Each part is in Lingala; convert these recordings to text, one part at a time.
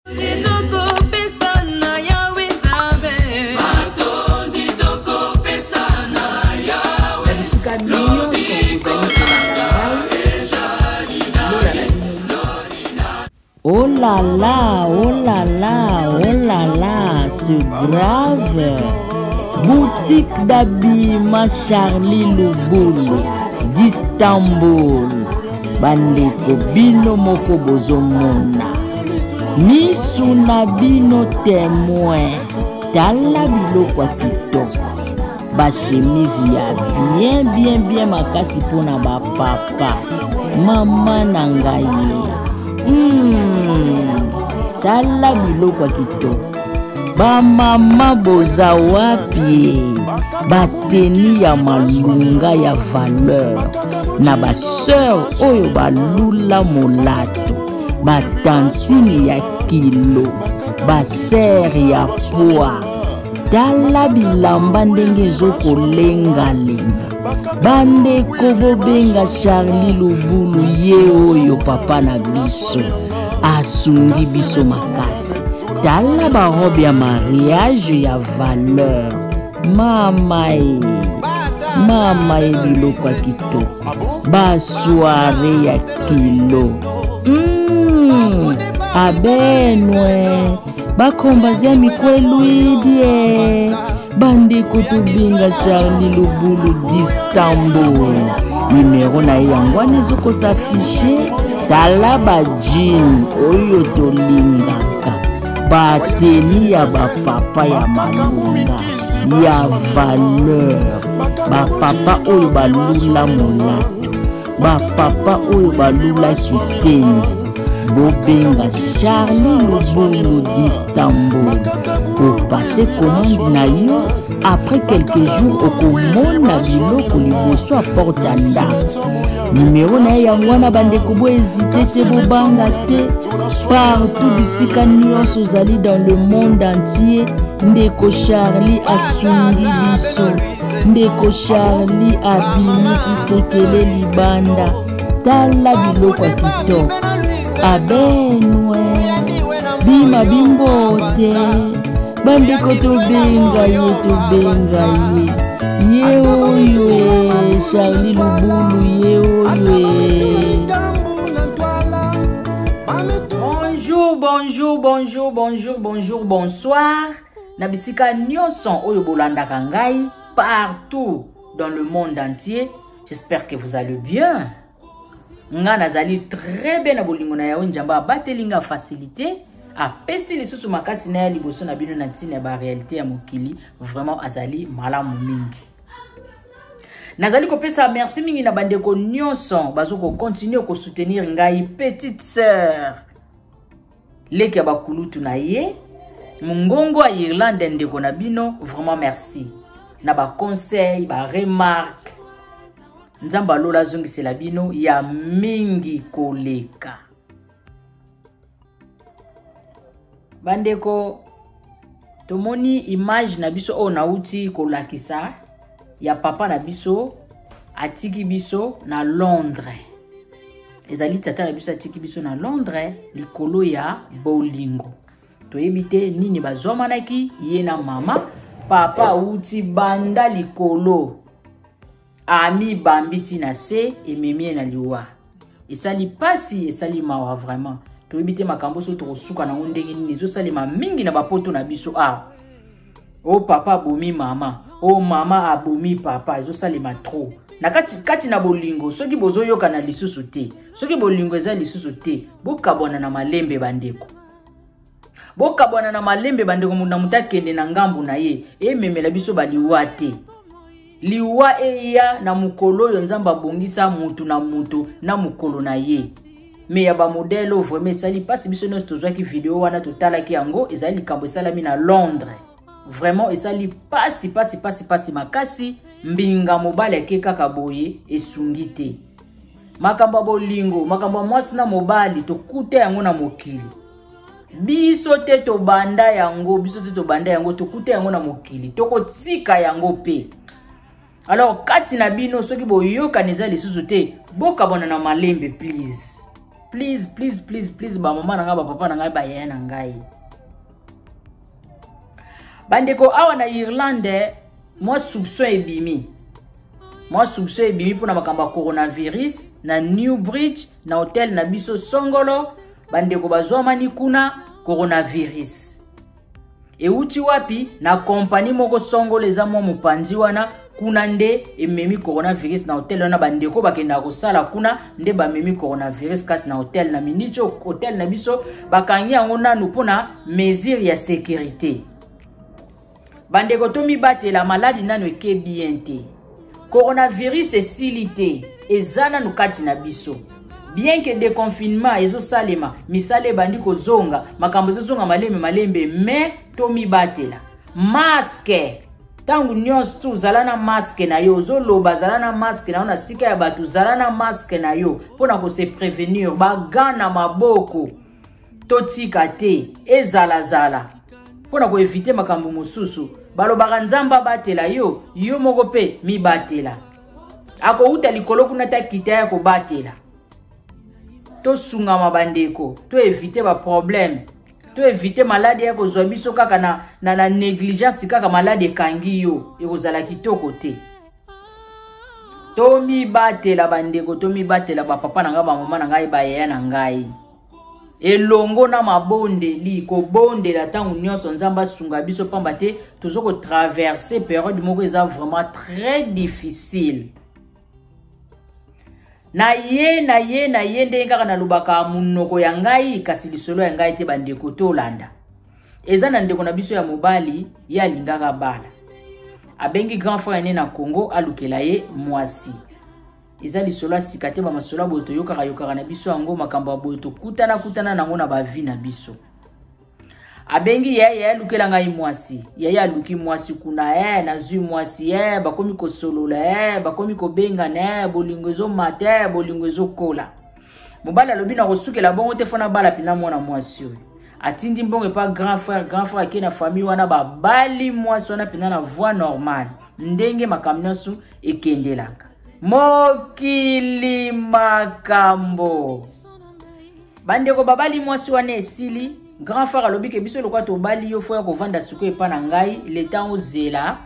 Oh là là, oh là là, oh là là, c'est grave. Boutique d'habillement Charlie Lubulu d'Istanbul. Bandeko bino moko bozomona. Misu na bino témoin. Tala biloko ya kitoko. Ba chemise ya bien bien bien makasi mpona ba papa. Mama na ngai. Tala biloko ya kitoko. Bamama boza wapi? Bateni ya malunga ya valeur na baseur oyo balula molato, batantine ya kilo, basere ya poids. Tala bilamba ndenge ezokolengalenga. Bandeko bobenga Charlie Lubulu, ye oyo papa na biso asungi biso makasi. Tala barobe ya mariage ya valeur. Mama e, mama e, biloko ya kitoko, basoire ya kilo. Abenwe bakombazi ya mikwelwidie. Bandeko tobenga Charlie Lubulu d'Istanbul. Numero na ye yango wana ezokosafishe. Tala ba jean oyo tolingaka, bateni ya bapapa ya malunga ya valeur, bapapa oyo balula molato, bapapa oyo balula kitendi. Bobenga Charlie Lubulu d'Istanbul. Opase commande na yo, après quelques jours okomona biloko liboso ya porte ya ndako. Numero na ye yango wana, bandeko bohésite te, bobanga te. Partout bisika nyonso ozali dans le monde entier, ndeko Charlie asungi biso. Ndeko Charlie abimisi sekele libanda. Tala biloko ya kitoko. Abenwe bima bimbote. Bandeko tobenga ye, tobenga ye, ye oyo e Charlie Lubulu, ye oyo e. Bonjour, bonjour, bonjour, bonjour, bonjour, bonsoir. Na bisika nyonso oyo bolandaka ngai partout dans le monde entier. J'espère que vous allez bien. Nga nazali très bien na bolingo na Yawe. Nzambe abateli nga facilité, apesi lisusu makasi na ya liboso na bino na ntina ya ba réalité ya mokili. Vraiment azali malamu mingi. Nazali kopesa merci mingi na bandeko nyonso bazo ko continuer ko soutenir ngai petite sœur leki ya bakulutu na ye mongongo ya Irlande, ndeko na bino. Vraiment merci na ba conseil, ba remarque. Nzambe alola azongisela bino ya mingi koleka. Bandeko, tomoni image na biso oyo nauti kolakisa ya papa na biso atiki biso na Londres. Ezali tata na biso atiki biso na Londres likolo ya bolingo. Toyebi te nini bazwamanaki ye na mama. Papa auti banda likolo, ami bambi ti na se, ememi ye na liwa. Esali pasi, esali mawa vraiment. Toyebi te makambo so tokosuka nango ndenge nini. Ezosalema mingi na bapoto na biso awa. O papa abomi mama, o mama abomi papa, ezosalema trop. Na kati, kati na bolingo, soki bozoyokana lisusu te, soki bolingo eza lisusu te, bokabwana na malembe bandeko. Bokabwana na malembe bandeko, moto na moto akende na ngambu na ye. Ememela biso baliwa te. Liwa eya na mokolo oyo Nzambe abongisa mutu na mutu na mokolo na ye. Me ya bamodele oyo vraiment esali mpasi. Biso nyonso tozwaki video wana, totalaki yango, ezali likambo esalami na Londres. Vraiment esali pasi pasi pasi pasi makasi. Mbinga mobali ake kaka boye, esungi te. Makambo ya bolingo, makambo ya mwasi na mobali, tokuta yango na mokili. Biso te tobanda yango, biso te tobanda yango, tokuta yango na mokili, tokotika yango pe. Alors kati na bino soki boyokani eza lisusu te, bokabwana na malembe, please. Please, please, please, please, bamama na ngai, bapapa na ngai, bayaya na ngai. Bandeko, awa na Irlande, mwa soupçon ebimi. Mwa soupçon ebimi mpona makambo ya coronavirus na Newbridge, na hotel na biso songolo. Bandeko bazwamani kuna coronavirus. Euti wapi? Na kompani moko songolo eza mwa mopanzi wana, kuna nde ememi coronavirus na hotel wana. Bandeko bakendaka kosala kuna nde bamemi coronavirus kati na hotel. Na miniti hotel na biso bakangi yango nanu mpona mesure ya sécurité. Bandeko, tomibatela, maladi nanu eke bien te. Coronavirus esili te, eza nanu kati na biso. Bien que déconfinement ezosalema, misala ebandi kozonga, makambo ezozonga malembe malembe, mais tomibatela. Masque ntango nyonso tu, zala na masque na yo. Ozoloba, zala na masque na yo. Na sika ya bato, zala na masque na yo mpona kose prévenir. Baga na maboko totika te, ezalazala mpona koevite makambo mosusu. Balobaka Nzambe abatela yo, yo moko mpe mibatela. Akouta likolo kuna ta kita ya kobatela. Tosungama bandeko, toevite baproblème, toevite maladi ya kozwa biso kaka na négligence. Kaka maladi ekangi yo, ekozala kitoko te. Tomibatela bandeko, tomibatela bapapa na ngai, bamama na ngai, bayaya na ngai, elongo na mabondeli, kobondela ntango nyonso Nzambe asunga biso, pamba te toza kotraverse période moko eza vraiment très difficile. Na ye, na ye, na ye, ndenge kaka nalobaka monoko ya ngai, kasi lisolo ya ngai te. Bandeko, tolanda. Eza na ndeko na biso ya mobali, ye alingaka bala, abengi grand frère ne na Congo alukela ye mwasi. Eza lisolo ya sika te, bamasolo ya boye toyokaka yokaka na biso yango, makambo ya boye tokutana kutana nango na bavi na biso. Abengi ye, ye alukela ngai mwasi. Yeye aluki mwasi kuna, e nazwi mwasi, e bakomi kosolola, e bakomi kobengana, e bolingo ezomata, e bolingo ezokola. Mobali alobi na kosukela bongo te, fona bala mpena mwana mwasi oyo. Atindi mbongo epa grand frère, grand frère akei na famille wana, babali mwasi wana mpena na voie normale, ndenge makambo nyonso ekendelaka. Mokili makambo. Bandeko, babali mwasi wana, esili. Grand frère alobi ke biso lokwa tobali yo, fo ya kovanda sikoyo epa na ngai, leta ozela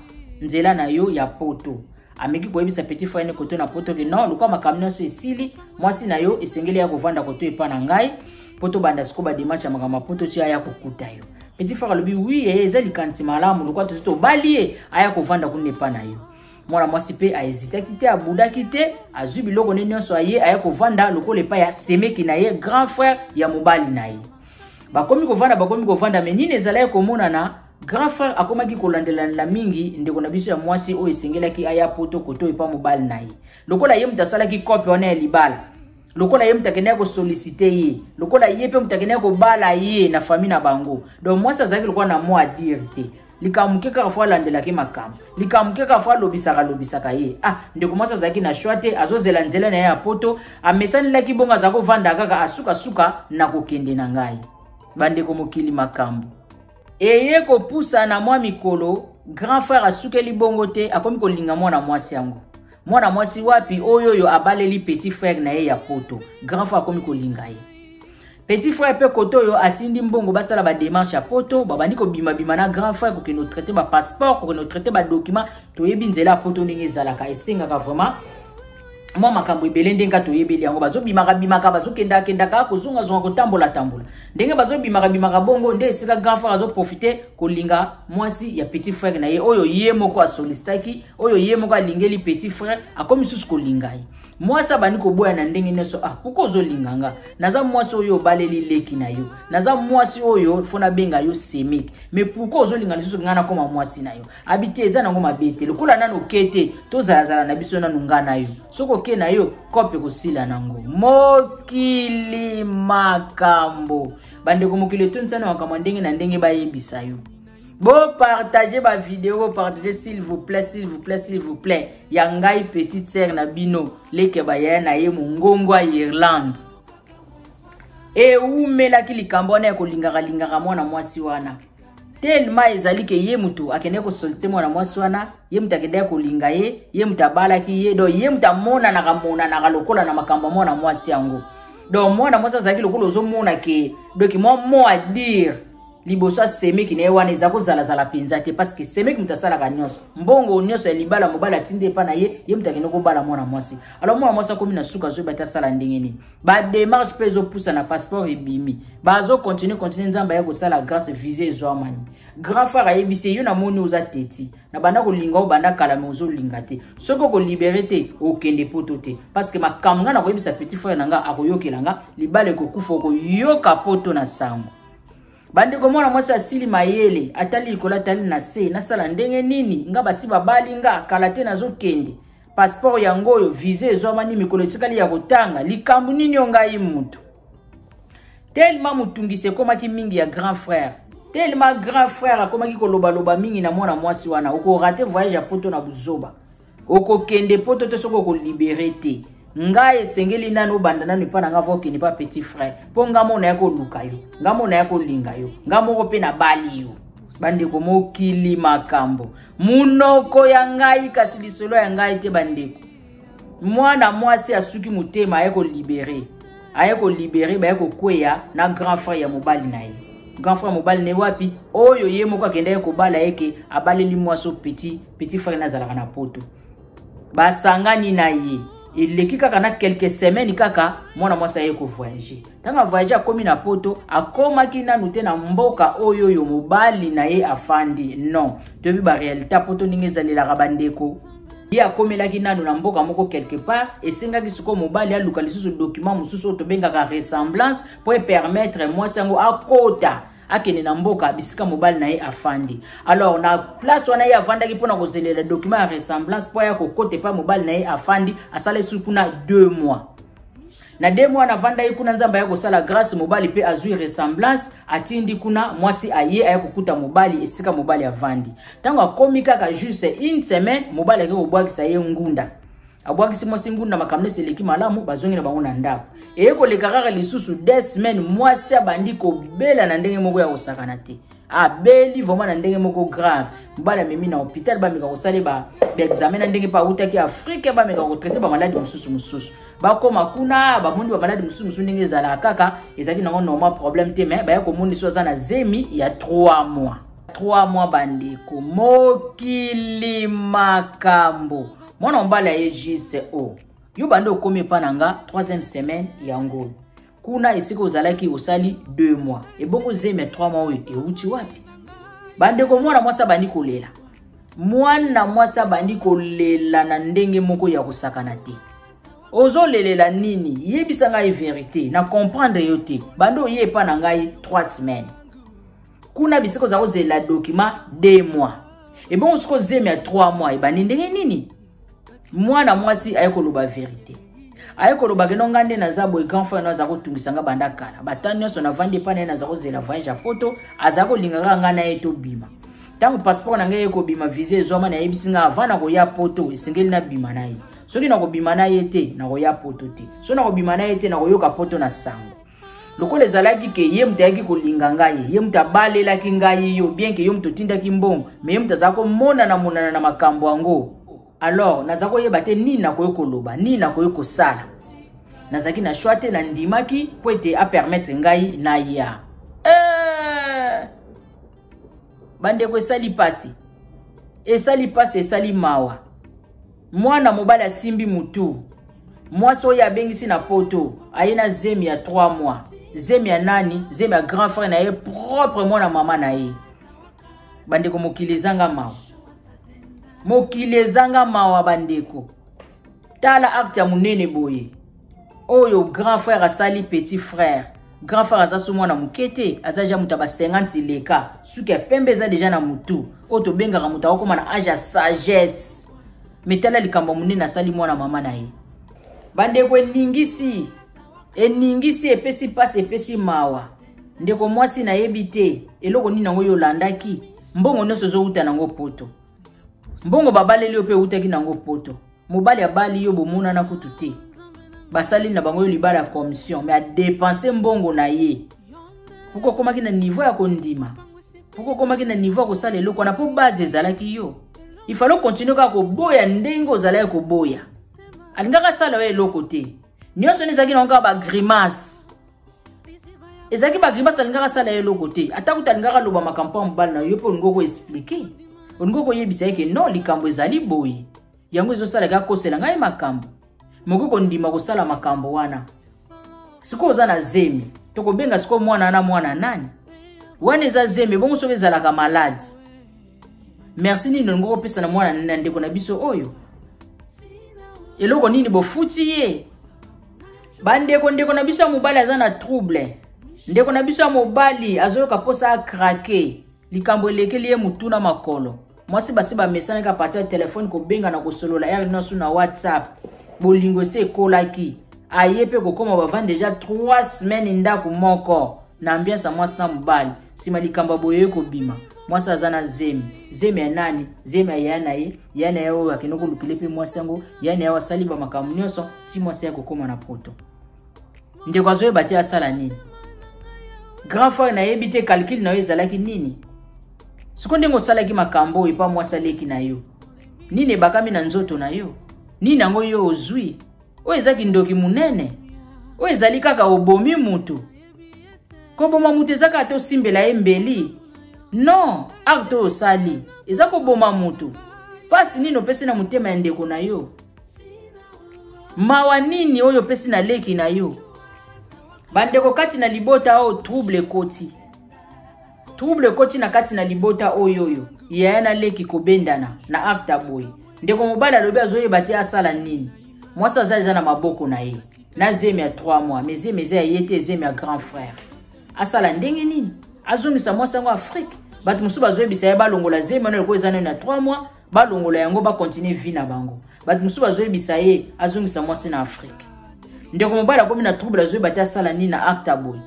nzela na yo ya poto. Ameki koyebisa petit frère ne koto na poto ke non, lokwa makambo nyonso esili, mwasi na yo esengeli ya kovanda koto epa na ngai mpo tobanda sikoyo bademarche ya makambo ya poto ti aya kokuta yo. Petit frère alobi oui, eye eza likanisi malamu, lokwa tosi tobali ye, aya kovanda kuna epa na yo. Mwana mwasi mpe ahezitaki te, abudaki te, azwi biloko nde nyonso, aye, aya kovanda lokola epai ya semeki na ye, grand frère ya mobali na ye. Bakomi kovanda, bakomi kovanda, me nini ezalaki komonana? Grand frère akomaki kolandelandela mingi ndeko na biso ya mwasi oyo esengelaki aya poto koto epa mobali na ye, lokola ye moto asalaki kope wana ya libala, lokola ye moto akendaki kosolicite ye, lokola ye mpe moto akendaki kobala ye na famille na bango. Donc mwasi azalaki lokola na mot à dire te. Likambo moke kaka fo alandelaki makambo, likambo moke kaka fo alobisaka alobisaka ye. Ah, ndeko mwasi azalaki na shwa te, azozela nzela na ye ya poto, amesanelaki bongo, aza kovanda kaka, asukasuka na kokende na ngai. Bandeko, mokili makambo. Eye kopusa na mwa mikolo, grand frère asukeli bongo te, akomi kolinga mwana mwasi yango. Mwana mwasi wapi? Oyo oyo abaleli petit frère na ye ya poto. Grand frère akomi kolinga ye. Petit frère mpe kote oyo atindi mbongo, basala bademarche ya poto, babandi kobimabima na grand frère, kokende otraite bapasseport, kokende otraite badocument. Toyebi nzela ya poto ndenge ezalaka, esengaka vraiment mwa makambo ebele. Ndenge toyebeli yango, bazobimaka bimaka, bazokendakendaka, kozongazonga, kotambola-tambola. Ndenge bazobimaka bimaka bongo, nde esika grand frère azoprofite kolinga mwasi ya petit frère na ye, oyo ye moko asolicitaki, oyo ye moko alingeli petit frère. Akomi susu kolinga ye. Mwasi abandi koboya na ndenge nyonso. Ah, pourquoi ozolinga nga? Naza mwasi oyo obaleli leki na yo, naza mwasi oyo fo nabenga yo semeki, mais pourquoi ozolinga lisusu ngai nakoma mwasi na yo? Abi te, eza nango mabe te, lokola nanu oke te, tozalazala na biso nanu nga na yo. Soki oke na yo, kope ekosila nango. Mokili makambo, bandeko, mokili etondisa na makambo ya ndenge na ndenge. Bayebisa yo, bopartage bavideo, bopartage, s'il vous plaît, s'il vous plaît, s'il vous plaît. Ya ngai petite sœur na bino, leke bayaya na ye, mongongo ya Irlande. Ewumelaki likambo wana ya kolingaka-lingaka mwana mwasi wana, telema ezali ke ye moto akendeki kosolite mwana mwasi wana, ye moto akendeki kolinga ye, ye moto abalaki ye. Donc ye moto amonanaka monanaka lokola na makambo ya mwana mwasi yango. Donc mwana mwasi azalaki lokola ozomona ke donc mwa mot à dire liboso ya semeki na ye wana eza kozalazala mpenza te, parce que semeki moto asalaka nyonso, mbongo nyonso ya libala mobali atindi epa na ye, ye moto akende kobala mwana mwasi. Alors mwana mwasi akomi na suka, azoyeba te asala ndenge nini. Bademarche mpe ezopusa na passeport ebimi, bazocontinue continue, Nzambe aya kosala grâce, visa ezwamani. Grand frère ayebisi ye: yo namoni oza teti na banda kolinga, obanda kala me ozolinga te, soki okolibere te okende poto te, parce que makambo nga nakoyebisa petit frère na nga akoyokela nga, libala ekokufa, okoyoka poto na sango. Bandeko, mwana mwasi asili mayele, atali likolo, atali na se, nasala ndenge nini? Nga basi babali nga kala te, nazokende, passeport yango oyo, visa ezwamani, mikolo etikali ya kotanga, likambo nini yo ngai moto? Tellement motungisi ekomaki mingi ya grand frère, tellement grand frère akomaki kolobaloba mingi na mwana mwasi wana: okorater voyage ya poto na buzoba, okokende poto te soki okolibere te. Ngai esengeli nanu obanda nanu epa na nga vo okende pa petit frère, mpo nga moko naya koluka yo, nga moko naya kolinga yo, nga moko mpe nabali yo. Bandeko, mokili makambo, munoko ya ngai kasi lisolo ya ngai te. Bandeko, mwana mwasi asuki motema, aye kolibere, aye kolibere, baye kokweya na grand frère ya mobali na ye. Grand frère mobali na ye wapi? Oyo ye moko akendaki kobala ye, ke abaleli mwasi petit frère nazalaka na poto. Basangani na ye, eleki kaka na quelques semaines kaka, mwana mwasi aye kovoyage. Ntango avoyage, akomi na poto, akomaki nanu te na mboka oyo oyo mobali na ye afandi. Non, toyebi baréalité ya poto ndenge ezalelaka. Bandeko, ye akomelaki nanu na mboka moko quelque part. Esengaki sikoyo mobali aluka lisusu document mosusu oyo tobengaka ressemblance, mpo epermettre mwasi yango akota, akende na mboka bisika mobali na ye afandi. Alors na place wana ye afandaki mpona kozelela document ya ressemblance mpo aya kokota epai mobali na ye afandi, asala esuki kuna 2 mois. Na 2 mois navandaki kuna, Nzambe aya kosala grâce, mobali mpe azwi ressemblance, atindi kuna mwasi, aye, aya kokuta mobali esika mobali avandi. Ntango akomi kaka juste une semaine, mobali ake kobwakisa ye ngunda, abwakisi mwasi ngunda. Makambo nyonso eleki malamu, bazongi na bango na ndako. Eye koleka kaka lisusu 2 semaines, mwasi abandi kobela na ndenge moko ya kosakana te, abeli vraiment na ndenge moko grave. Mobali amemi na hôpital, bameka kosala baexamen na ndenge mpe awutaki Afrique, bameka kotraiter bamaladi mosusu mosusu. Bakóma kuna, bamoni bamaladi mosusu mosusu ndenge ezalaka kaka, ezalaki nango normal, problème te. Mais baya komoni so aza na zemi ya 3 mois, 3 mois. Bandeko, mokili makambo. Mwana mobali aye juste o yo bande okomi epa na nga troisième semaine yango oyo, kuna esika ozalaki osali 2 mois, ebongo zemi ya 3 mois oyo ewuti wapi? Bandeko, mwana mwasi abandi kolela, mwana mwasi abandi kolela na ndenge moko ya kosakana te. Ozolelela nini? Yebisa ngai vérité, na comprendre yo te. Bando oye epa na ngai 3 semaines, kuna bisika oza kozela document 2 mois, ebongo soki ozemi ya 3 mois ebandi ndenge nini? Mwana mwasi aye koloba vérité, aye koloba keno nga nde naza boye, grand frère no aza kotungisa nga banda kala, bata nyonso navandi epa na ye, naza kozela voyage ya poto, aza kolinga kaka ngai na ye tobima. Ntango passeport na ngai ye kobima, visa ezwama, nayebisi nga avant nakoya poto esengeli nabima na ye. Soki nakobima na ye te, nakoya poto te. Soki nakobima na ye te, nakoyoka poto na sango. Lokola ezalaki ke ye moto ayaki kolinga ngai, ye moto abalelaki ngai yo, bien ke yo moto otindaki mbongo, me ye moto azala komonana monana na makambo yango. Alors naza koyeba te nini nakoki koloba, nini nakoki kosala. Nazalaki na choix te, nandimaki mpo ete apermettre ngai naya. Bandeko, esali pasi, esali pasi, esali mawa. Mwana mobali asimbi mutu, mwasi oyo abengisi na poto aye na zemi ya 3 mois. Zemi ya nani? Zemi ya grand frère na ye propre, mwana mama na ye. Bandeko, mokili ezanga mawa, mokili ezanga mawa. Bandeko, tala acte ya monene boye oyo grand frère asali petit frère. Grand frère aza so mwana moke te, aza ja moto ya ba 50 leka, suki ya pembe eza deja na motu, oyo tobengaka moto akokóma na age ya sagesse. Me tala likambo ya monene asali mwana mama na ye. Bandeko, eningisi, eningisi, epesi mpasi, epesi mawa. Ndeko mwasi, nayebi te eloko nini yango oyo olandaki. Mbongo nyonso ezowuta nango poto, mbongo babaleli yo mpe ewutaki nango poto. Mobali abali yo, bomonana kutu te, basali na bango yo libala ya commission, mais adépenser mbongo na ye. Pourquoi okomaki na niveau ya kondima? Pourquoi okomaki na niveau ya kosala eloko wana? Mpo base ezalaki yo, il fallait continuer kaka koboya ndenge ozalaki koboya. Alingaka asala yo eloko te. Nyonso wana ezalaki nango kaka bagrimace, ezalaki bagrimace. Alingaka asala ye eloko te, ata kuta alingaka aloba makambo ya mobali na yo mpe olingi okoexplike, olingi okoyebisa ye ke non, likambo ezali boye, yango ezosalaka akosela ngai makambo mokoki kondima kosala makambo wana. Sikoyo oza na zemi, tokobenga sikoyo mwana wana mwana nani? Wana eza zemi, bongo soki ezalaka maladi, merci nini olingi kopesa na mwana na ndeko na biso oyo? Eloko nini bofuti ye? Bandeko, ndeko na biso ya mobali aza na trouble. Ndeko na biso ya mobali azoyoka mposa akrake. Likambo elekeli ye motu na makolo. Mwasi basi bamesanaki a partir ya telefone, kobenga na kosolola ere nyonso na WhatsApp. Bolingo esi ekolaki, aye mpe kokóma, bavandi deja 3 semaine ndako moko na ambiance ya mwasi na mobali. Nsima likambo ya boye ekobima, mwasi aza na zemi. Zemi ya nani? Zemi ya yaya na ye. Yaya na ye oyo akende kolukile mpe mwasi yango, yaya na ye oyo asali bamakambo nyonso ti mwasi ya kokóma na Poto. Ndeko azoyeba te asala nini. Grand frère, nayebi te calcul na yo ezalaki nini. Siko ndenge osalaki makambo oyo epa mwasi aleki na yo, nini ebakami na nzoto na yo? Nini yango yo ozwi? Oyo eza kindoki monene. Oyo ezali kaka obomi mutu. Koboma mutu eza kaka tosimbela ye mbeli? Non, acte oyo osali eza koboma mutu. Mpasi nini opesi na motema ya ndeko na yo? Mawa nini oyo opesi na leki na yo? Bandeko, kati na libota oyo trouble ekoti, trouble ekoti na kati na libota oyo. Oyo yaya na leki kobendana na acte boye. Ndeko mobali alobi azoyeba te asala nini. Mwasi aza eza na maboko na ye na zemi ya 3 mois, mais zemi eza ya ye te, zemi ya grand frère. Asala ndenge nini? Azongisa mwasi yango Afrique? Bato mosusu bazoyebisa ye balongola zemi wana lokola eza nano na 3 mois, balongola yango, bakontinue vie na bango. Bato mosusu bazoyebisa ye azongisa mwasi na Afrique. Ndeko mobali akomi na trouble, azoyeba te asala nini na acte boye.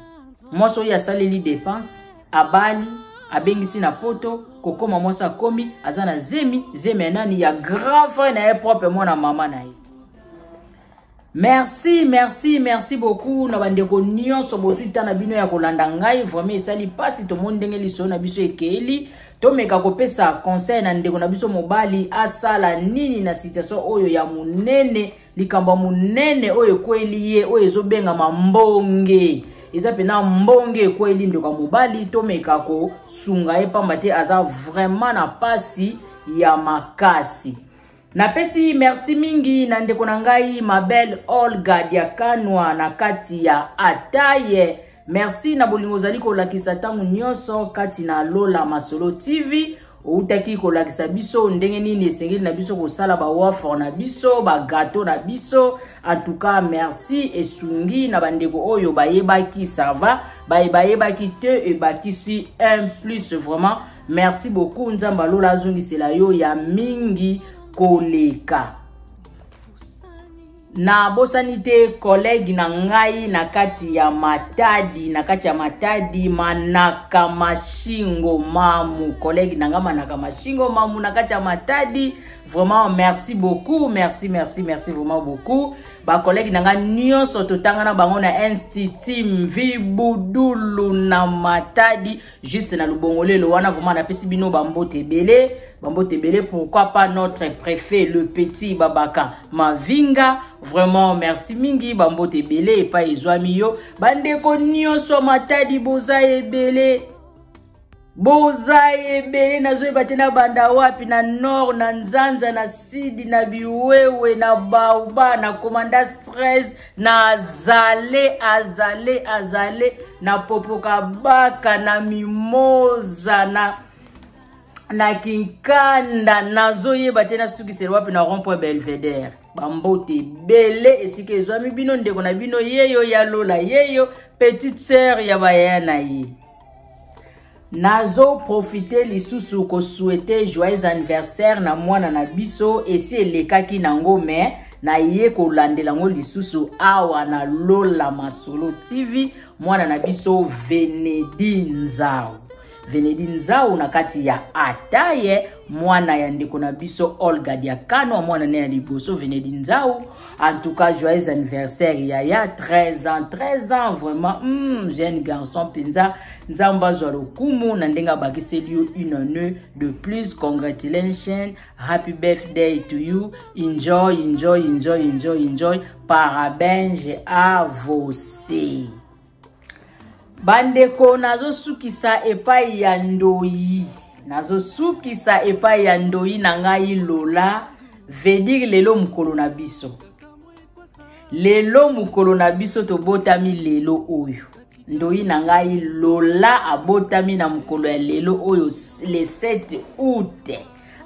Mwasi oyo asaleli dépense, abali, abengisi na Poto, kokóma mwasi akomi aza na zemi. Zemi ya nani? Ya grand frère na ye propre, mwana mama na ye. Merci, merci, merci beaucoup na bandeko nyonso bozwi ta na bino ya kolanda ngai. Vraiment esali mpasi, tomoni ndenge lisolo na biso ekeyeli. Tomeka kopesa conseil na ndeko na biso mobali, asala nini na situation oyo ya monene, likambo ya monene oyo ekweli ye, oyo ezobengama mbonge? Eza mpena mbonge ekweli ndeko ya mobali. Tomeka kosunga ye, pamba te aza vraiment na pasi ya makasi. Napesi merci mingi na ndeko na ngai Mabel Olga Diakanwa na kati ya Ataye. Merci na bolingo ozali kolakisa ntango nyonso kati na Lola Masolo TV. Outaki kolakisa biso ndenge nini esengeli na biso kosala bawafer na biso, bagato na biso. En tout cas merci, esungi na bandeko oyo bayebaki, ça va, bayebaki te, ebakisi un plus. Vraiment merci beaucoup, Nzambe alola azongisela yo ya mingi koleka. Nabosani te collègue na ngai na kati ya Matadi, na kati ya Matadi, Manaka Mashingo Mamu. Collègue na ngai Manaka Mashingo Mamu na kati ya Matadi, vraiment merci beaucoup, merci, merci, merci vraiment beaucoup. Bacollègue na ngai nyonso totanga na bango na Institut Mvibudulu na Matadi, juste na Lubongolelo wana, vraiment napesi bino bambote ebele, bambote ebele. Pourquoi pas notre préfet, le petit Babaka Mavinga? Vraiment merci mingi, bambote ebele epai ezwami yo. Bandeko nyonso Matadi, boza ebele, boza ebele, nazoyeba te na banda wapi, na nord, na Nzanza, na sidi, na Biwewe, na Bauba, na Komanda Stress, na Azale, Azale, Azale, na Popokabaka, na Mimoza, na Kinkanda, nazoyeba te nasukisela wapi, na rond point Belvedere. Bambote ebele esika ezwami bino. Ndeko na bino yeyo ya Lola, yeyo petite sœur ya bayaya na ye. Nazoprofite lisusu kosouhaite joyeux anniversaire na mwana na biso. Esi elekaki nango, me naye kolandela yango lisusu awa na Lola Masolo TV, mwana na biso Venedi Nzau. Venedi Nzau na kati ya Ataye, mwana ya ndeko na biso Olga Diakano, mwana ne ya liboso Venedi Nzau. En tout cas, joyeux anniversaire yaya, 13 ans, 13 ans vraiment, jeune garçon penza, Nzambe azwa lokumu na ndenge abakiseli yo une année de plus. Congratulations, happy birthday to you. Enjoy, enjoy, enjoy, enjoy, enjoy. Parabéns à você. Bandeko, nazosukisa epai ya ndoi. Nazosukisa epai ya ndoi na ngai Lola, veut dire lelo mokolo na biso. Lelo mokolo na biso tobotami lelo oyo. Ndoi na ngai Lola abotami na mokolo ya lelo oyo le 7 août.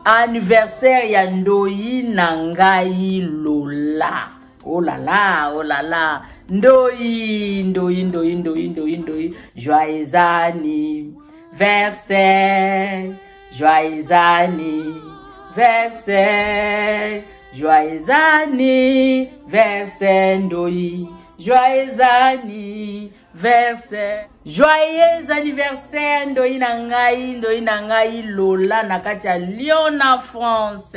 Anniversaire ya ndoi na ngai Lola. Oh là là, oh là là. Ndoi, ndoi, ndoi, ndoi, ndoi, ndoi. Joyeux anniversaire. Joyeux anniversaire. Joyeux anniversaire, ndoi. Joyeux anniversaire. Joyeux anniversaire, ndoi na ngai, ndoi na ngai Lola na kati ya Lyon na France.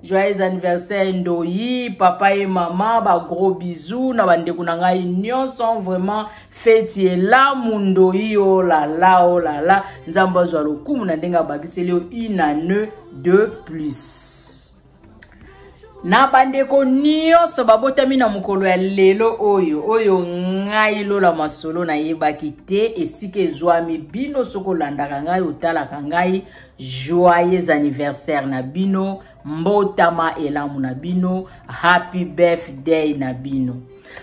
Joyeux anniversaire ndoi, papa et maman, ba gros bisous na bandeko na ngai nyonso, vraiment fête elamu ndoi, oh là là, oh là là. Nzambe azwa lokumu na ndenge abakiseli yo une année de plus. Na bandeko nyonso babotami na mokolo ya lelo oyo, oyo ngai Lola Masolo nayebaki te esika ezwami bino, soki olandaka ngai, otalaka ngai, joyeux anniversaire na bino, mbotama elamu na bino, happy birthday na bino.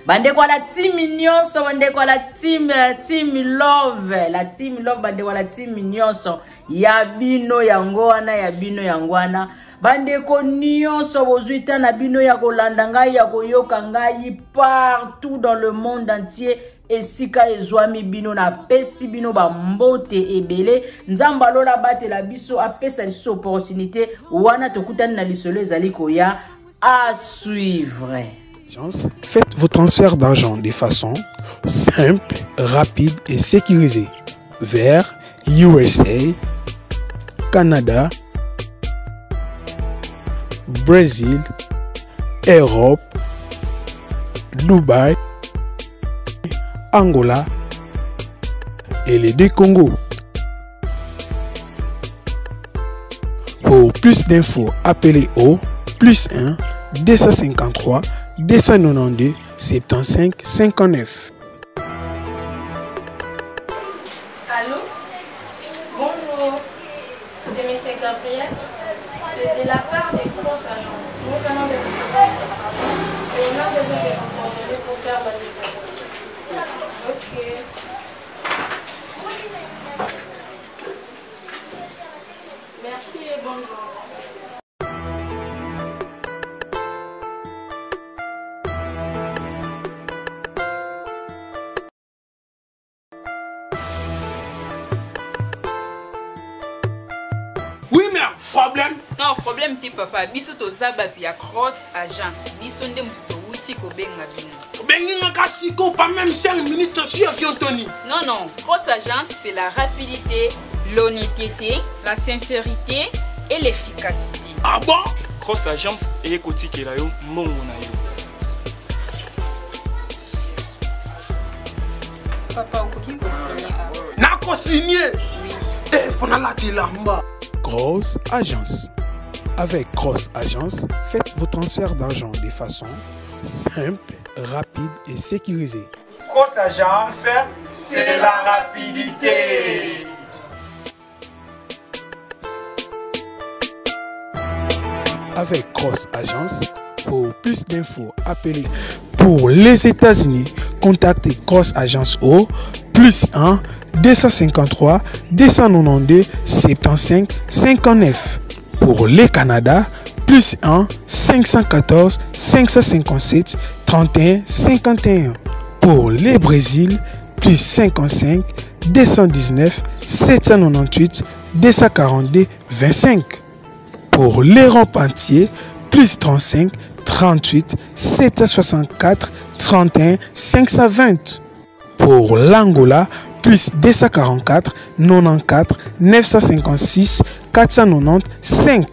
Bandeko la team nyonso, bandeko la team, la team love, la team love, bandeko la team nyonso ya bino yango wana, ya bino yango wana. Bandeko nyonso bozwi ta na bino ya kolanda ngai, ya koyoka ngai partout dans le monde entier, esika ezwami bino, napesi bino ba mbote ebele. Nzambe alola batela biso, apesa lisusu opportunité wana tokutani na lisolo ezali koya à suivre. Agence, faites vos transferts d'argent de façon simple, rapide et sécurisée vers USA, Canada, Brésil, Europe, Dubaï, Angola et les deux Congos. Pour plus d'infos, appelez au plus 1 253 292 75 59. Allô? Bonjour, c'est Monsieur Gabriel. C'est de la part des grosses agences. Nous venons de recevoir votre rapport et on a besoin de vos coordonnées pour faire la livraison. Ok. Merci et bonne journée. Oui, mais problème. Non, problème te papa. Biso toza bato ya Cross Agence. Biso nde moto towuti kobenga bino. Obengi nga kasi ko pas même 5 minutes sur avion Tony. Non, non. Cross Agence, c'est la rapidité, l'honnêteté, la sincérité et l'efficacité. Ah bon? Cross Agence eye kotikela yo mbongo na yo. Papa, okoki kosigner awa. Nakosigner? Oui. Eh, faut nalata elamba. Cross Agence. Avec Cross Agence, faites vos transferts d'argent de façon simple, rapide et sécurisée. Cross Agence, c'est la rapidité. Avec Cross Agence, pour plus d'infos, appelez. Pour les États-Unis, contactez Cross Agence au plus 1 253 292 75 59. Pour le Canada, plus 1 514 557 31 51. Pour le Brésil, plus 55 219 798 242 25. Pour l'Europe entière, plus 35 38 764 31 520. Pour l'Angola, Plus 244 94 956 495.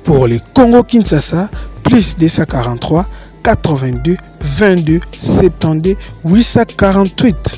Pour le Congo Kinshasa, plus 243 82 22 72 848.